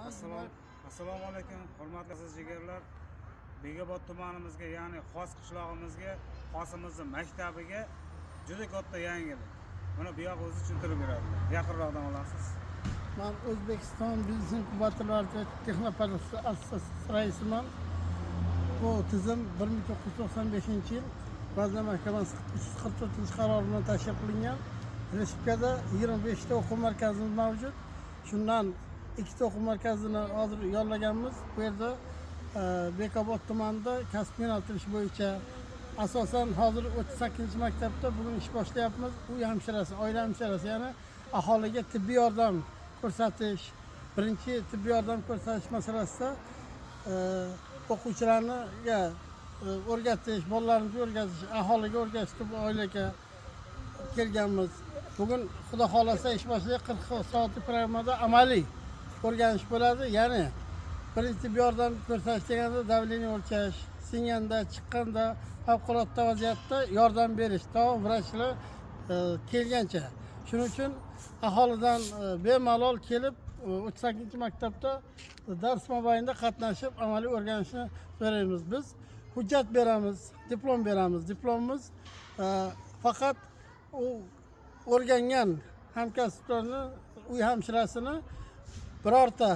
Assalomu alaykum, hurmatli aziz jigarlar. Bekobod tumanimizga, ya'ni Xos qishlog'imizga, Xosimizni maktabiga juda katta yangilik. Buni bu yoq o'zi tushuntirib beradilar. Yaqinroqdan olasiz. Man O'zbekiston biznes inkubatorlar va texnopark assotsiatsiyasi raisiman. Bu tizim 1995-yil Vazirlar Mahkamasi 344-qarori bilan tashkil qilingan. Respublikada 25 ta o'quv markazimiz mavjud. Shundan ikkita o'quv markazini hozir yollaganmiz. Bu yerda Bekobod tumanida kasb yo'naltirish bo'yicha asosan hozir 38-maktabda bugun ish boshlayapmiz. Uy hamshirasi, oila hamshirasi, ya'ni aholiga tibbiy yordam ko'rsatish, birinchi tibbiy yordam ko'rsatish masalasida o'quvchilarga o'rgatish, bolalarimizga o'rgatish, aholiga o'rgatish deb oilaga kelganmiz. Bugun, Xudo xohlasa, ish boshladik. 40 soatlik programmada amaliy o'rganish bo'ladi. Ya'ni birinchi tibbiy yordam ko'rsatish deganda давление o'lchash, singanda, chiqqanda, favqulodda vaziyatda yordam berish to vrachlar kelgancha. Shuning uchun aholidan bemalol kelib 38-maktabda dars mobaynida qatnashib, amaliy o'rganishni so'raymiz. Biz hujjat beramiz, diplom beramiz. Diplomimiz faqat u o'rgangan hamkasblarni, uy hamshirasini birorta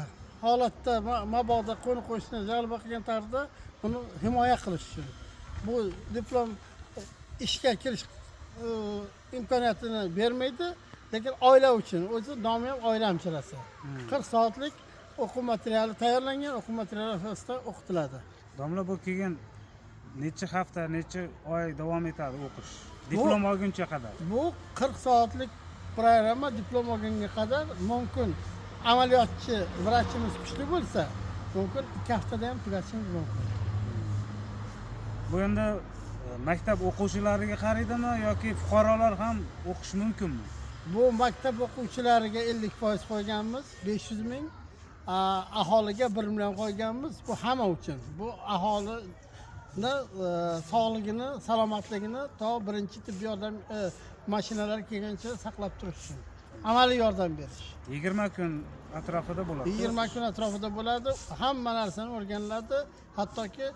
holatda mabodo qo'ni qo'shni jalb qilgan tarzda uni himoya qilish uchun. Bu diplom ishga kirish imkoniyatini bermaydi, lekin oila uchun, o'zi nomi ham oila hamshirasi. 40 soatlik o'quv materiali tayyorlangan, o'quv materiali asosida o'qitiladi. Domla, bu keyin necha hafta, necha oy davom etadi o'qish? Diplom olguncha qadar. Bu 40 soatlik programma diplom olgunga qadar mumkin. Amaliyotchi vrachimiz kuchli bo'lsa, mumkin 2 haftada ham tugatishimiz mumkin. Bu endi maktab o'quvchilariga qaraydimi yoki fuqarolar ham o'qishi mumkinmi? Bu maktab o'quvchilariga 50% qo'yganmiz, 500 ming, aholiga 1 million qo'yganmiz. Bu hamma uchun. Bu aholini sog'lig'ini, salomatligini to birinchi tibbiy yordam mashinalar kelguncha saqlab turish uchun amaliy yordam berish. 20 kun atrofida bo'ladi. 20 kun atrofida bo'ladi. Hamma narsani o'rganiladi, hattoki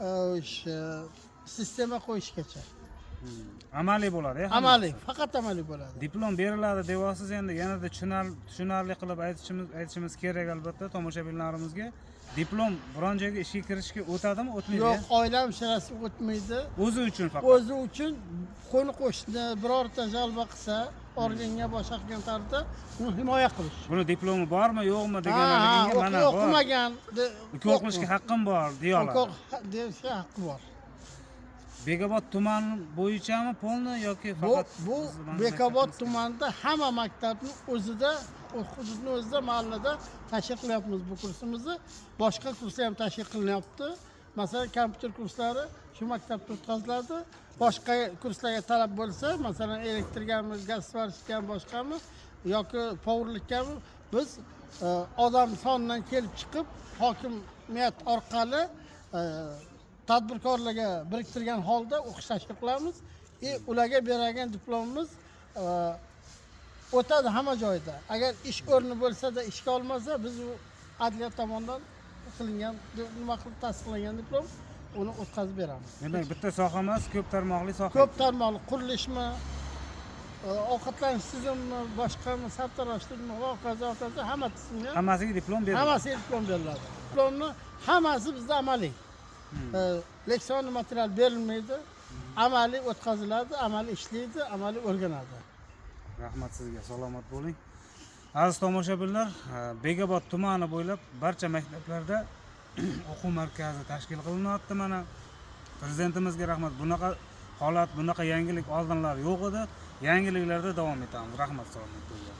o'sha sistema qo'yishgacha. Amaliy bo'ladi, hammasi? Amaliy, faqat amaliy bo'ladi. Diplom beriladi deyapsiz, endi yanada tushunarli qilib aytishimiz kerak albatta tomoshabinlarimizga. Diplom biron joyga ishga kirishga o'tadimi, o'tmaydi? Yo'q, oila hamshirasi o'tmaydi. O'zi uchun faqat. O'zi uchun, qo'ni qo'shni birorta jalba qilsa, organga boshqa qilgan tarzda uni himoya qilish. Buni diplomi bormi, yo'qmi Ha, deganligiga mana bor. O'qimagan Ukol qilishga haqqim bor deya oladi. Ukol deyishga haqqi bor. Bekobod tumani bo'yichami полный yoki Bu faqat bu bizni mana Bekobod maktabimizga? tumanida hamma maktabni o'zida, hududni o'zida, mahallada tashkil qilyapmiz bu kursimizni. Boshqa kurslar ham tashkil qilinyapti. Masalan, kompyuter kurslari shu maktabda o'tkaziladi. Boshqa kurslarga talab bo'lsa, masalan, elektrgami, gaz сварщик kami, boshqami yoki повар likkami, biz odam sonidan kelib chiqib, hokimiyat orqali tadbirkorlarga biriktirgan holda o'qish tashkil qilamiz и ularga beradigan diplomimiz o'tadi hamma joyda. Agar ish o'rni bo'lsada ishga olmasa, biz u adliya tomonidan qilingan, nima qilib tasdiqlangan diplom, uni o'tkazib beramiz. Demak, bitta soha emas, ko'p tarmoqli soha. Ko'p tarmoqli: qurilishmi, ovqatlanish tizimimi, boshqami, sartaroshlikmi va hokazo, hokazo, hamma tizimga. Hammasiga diplom beriladi. Hammasiga diplom beriladi. Diplomni hammasi bizda amaliy. Лекционный material berilmaydi, amaliy o'tkaziladi, amaliy ishlaydi, amaliy o'rganadi. Rahmat sizga, salomat bo'ling. Aziz tomoshabinlar, Bekobod tumani bo'ylab barcha maktablarda o'quv markazi tashkil qilinyapti. Mana, prezidentimizga rahmat. Bunaqa holat, bunaqa yangilik oldinlar yo'q edi. Yangiliklarda davom etamiz. Rahmat, salomat bo'linglar.